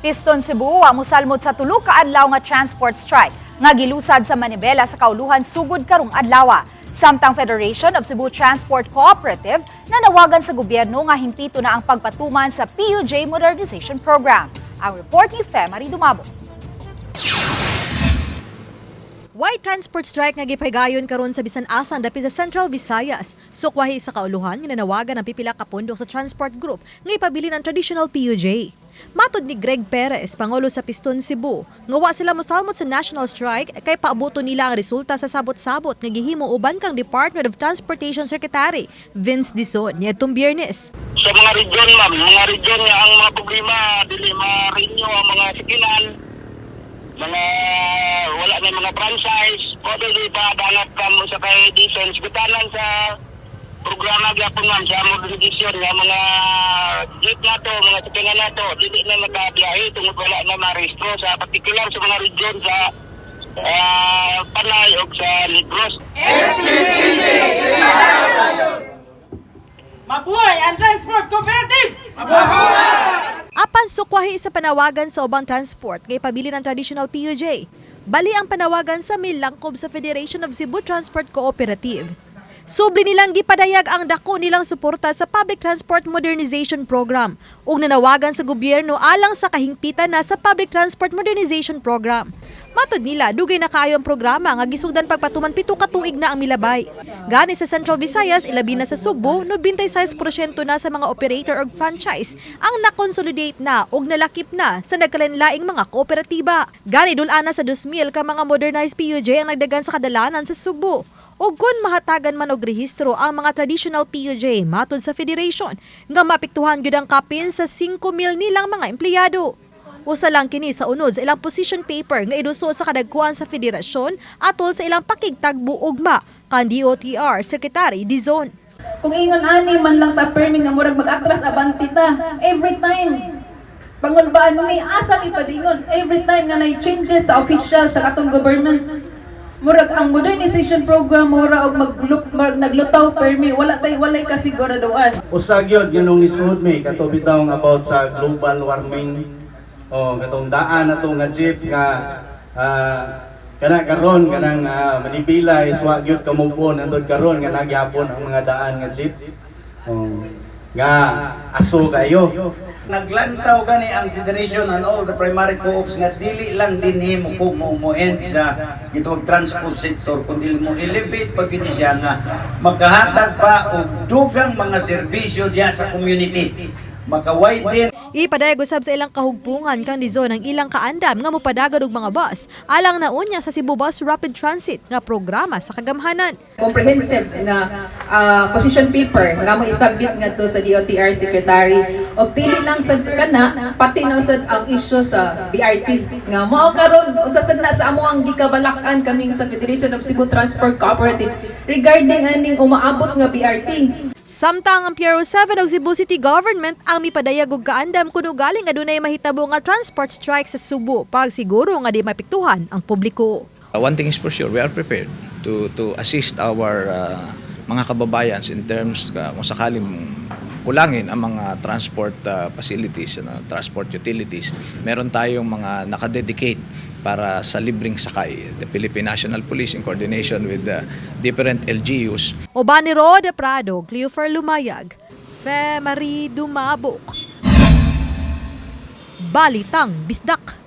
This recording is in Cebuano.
Piston Cebu wa mosalmot sa tulo ka adlaw nga transport strike nga gilusad sa manibela sa kauluhan sugod karong adlaw. Samtang Federation of Cebu Transport Cooperative nanawagan sa gobyerno nga hingpito na ang pagpatuman sa PUJ Modernization Program. Ang report ni Femary Dumabo. White transport strike nga gipahigayon karon sa bisan asa dapit sa Central Visayas. Sukwahi sa kauluhan nga nanawagan ang pipila ka pundok sa transport group nga ipabilin ang traditional PUJ. Matod ni Greg Perez, pangulo sa Piston Cebu, nga wa sila mosalmot sa national strike kay paabuto nila ang resulta sa sabot-sabot nga gihimo uban kang Department of Transportation Secretary Vince Dizon niadtong Biyernes. Sa mga region, ma'am, mga region nga ang mga problema, dili ma-renew ang mga sikinan, mga wala na mga franchise, o dili pa dangat kamo sa kay defense gutanan sa programa gyapon, ma'am, sa modernization nga mga jeep nato, mga sikinan nato, dili na makabiyahe tungod wala na marehistro sa particular sa mga region sa Panay o sa Negros. Mabuhay ang Transport Cooperative! Apan sukwahi sa panawagan sa ubang transport kay pabilin ang traditional PUJ. Bali ang panawagan sa milangkob sa Federation of Cebu Transport Cooperative. Subli nilang gipadayag ang dako nilang suporta sa Public Transport Modernization Program ug nanawagan sa gobyerno alang sa kahingpitan na sa Public Transport Modernization Program. Matod nila, dugay na kaayo ang programa nga gisugdan pagpatuman 7 ka tuig na ang milabay. Gani sa Central Visayas, ilabi na sa Sugbo, 96% na sa mga operator og franchise ang nakonsolidate na og nalakip na sa nagkalainlaing mga kooperatiba. Gani dul-an na sa 2,000 ka mga modernized PUJ ang nagdagan sa kadalanan sa Sugbo. O kung mahatagan man og rehistro ang mga traditional PUJ, matod sa federation, nga maapektuhan gyud ang kapin sa 5,000 nilang mga empleyado. Usa lang kini sa unod sa ilang position paper nga iduso sa kadagkuan sa federasyon atol sa ilang pakigtagbo ugma kan DOTR Secretary Dizon. Kung ingon ani man lang ta permi nga murag mag-atras abante ta every time. Pangulbaan mi, asa mi padingon every time nga nay changes sa official sa katong government. Murag ang modernization program mura og maglup murag naglutaw permi, wala tay walay kasiguraduan. Usa gyud nganong nisud mi kato bitawng about sa global warming. Oh, katong daan na to nga jeep nga kana karon kanang manibila is wa gyud ka move on hantod karon nga nagyapon ang mga daan nga jeep. Oh, nga aso kayo. Naglantaw gani ang federation and all the primary co-ops nga dili lang dinhi mo ko mo end sa gitawag transport sector, kundi mo elevate pa gyud siya nga makahatag pa og dugang mga serbisyo diha sa community, maka-widen. Ipadayag usab sa ilang kahugpungan kang Dizon ang ilang kaandam nga mopadagad og mga bus alang na unya sa Cebu Bus Rapid Transit nga programa sa kagamhanan. Comprehensive nga position paper nga mo isubmit ngadto sa DOTR Secretary og dili lang sad kana, pati na sad ang issue sa BRT nga mao karon usa sad na sa amo ang gikabalak-an kami sa Federation of Cebu Transport Cooperative regarding aning umaabot nga BRT. Samtang ang PRO 7 og Cebu City Government ang mipadayag og kaandam kun ugaling adunay mahitabo nga transport strike sa Subo pagsiguro nga di maapektuhan ang publiko. One thing is for sure, we are prepared to assist our mga kababayans in terms kung sakaling kulangin ang mga transport facilities, ano, transport utilities. Meron tayong mga nakadedicate para sa libreng sakay. The Philippine National Police in coordination with the different LGUs. Uban ni Rod Prado, Cleofer Lumayag, Fe Marie Dumabok. Balitang Bisdak.